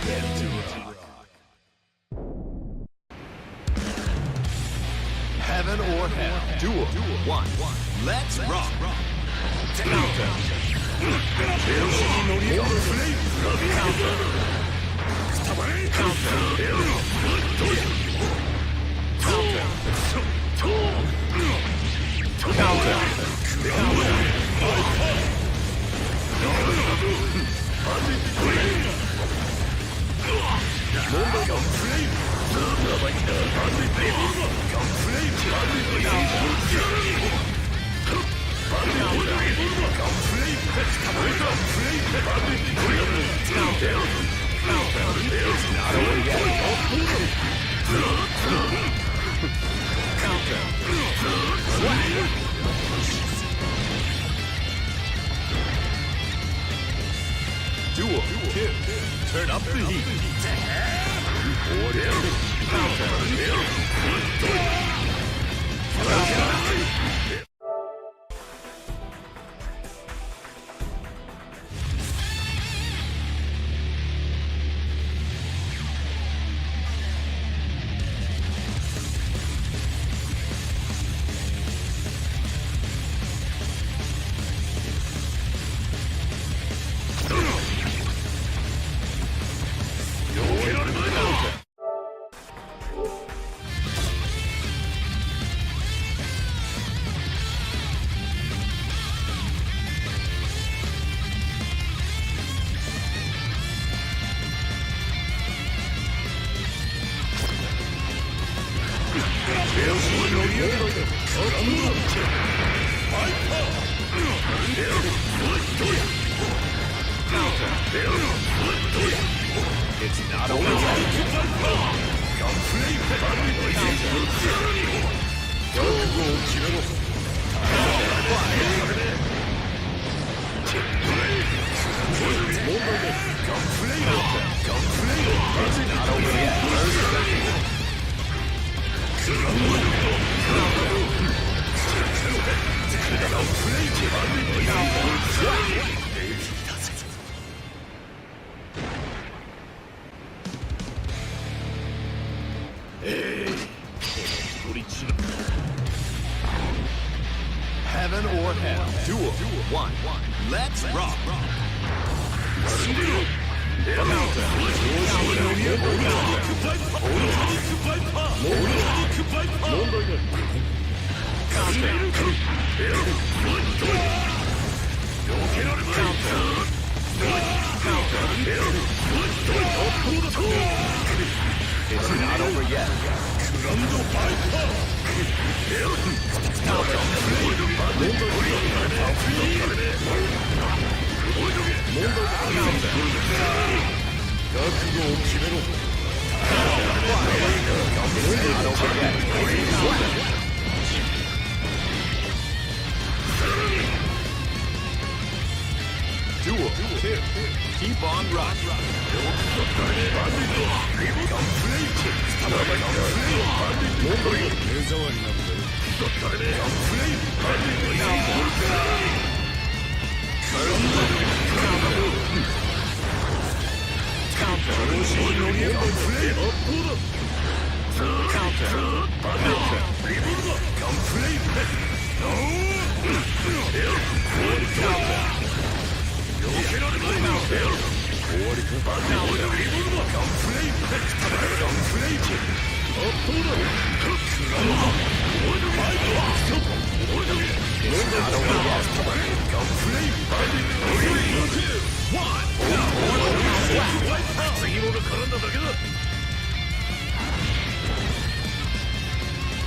Ready to rock. Heaven or hell. Duel. 1. Let's rock. Counter. Counter. Counter. Counter. Duel 2. Turn up the heat. Counter. It's not over yet. It's not over yet. Heaven or hell. Duel. 1. Let's rock. It's not over yet. It's not over yet. Duel 2. Keep on rocking. It's not over yet.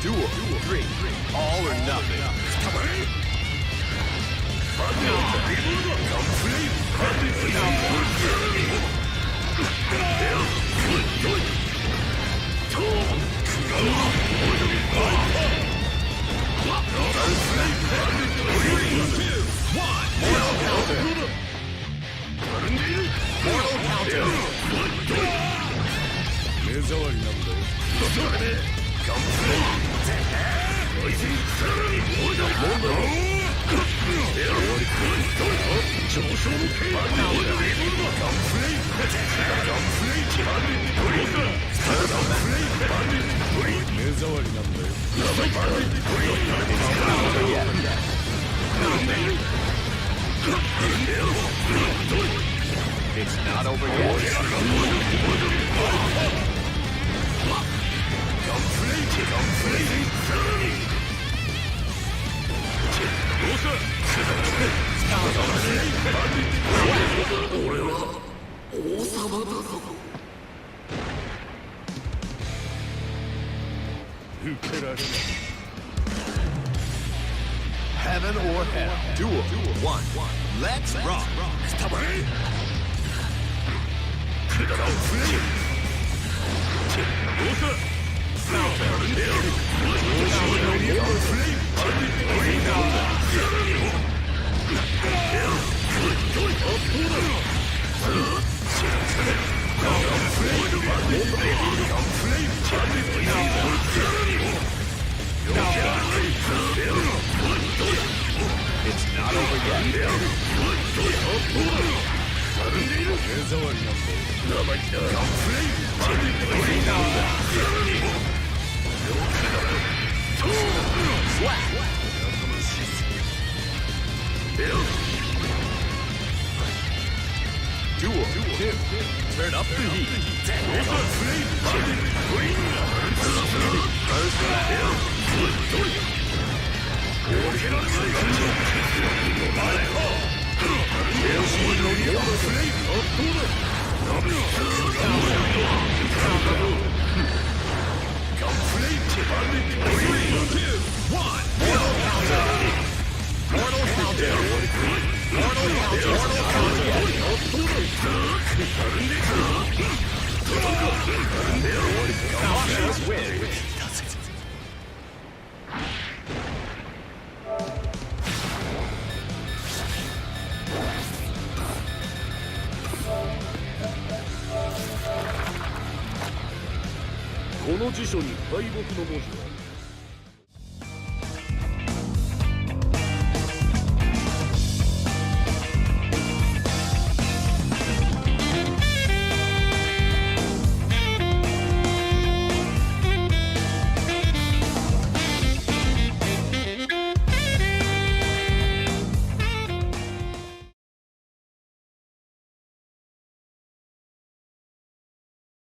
Duel 3. All or nothing. Mortal counter. Mortal counter. 目障りなんだよ Heaven or hell. Duel. 1. Let's rock. It's not over yet. Duel. 2. Turn up the heat. 1. Mortal counter. Mortal counter. Mortal counter. Mortal counter. Cautious win. この辞書に敗北の文字は。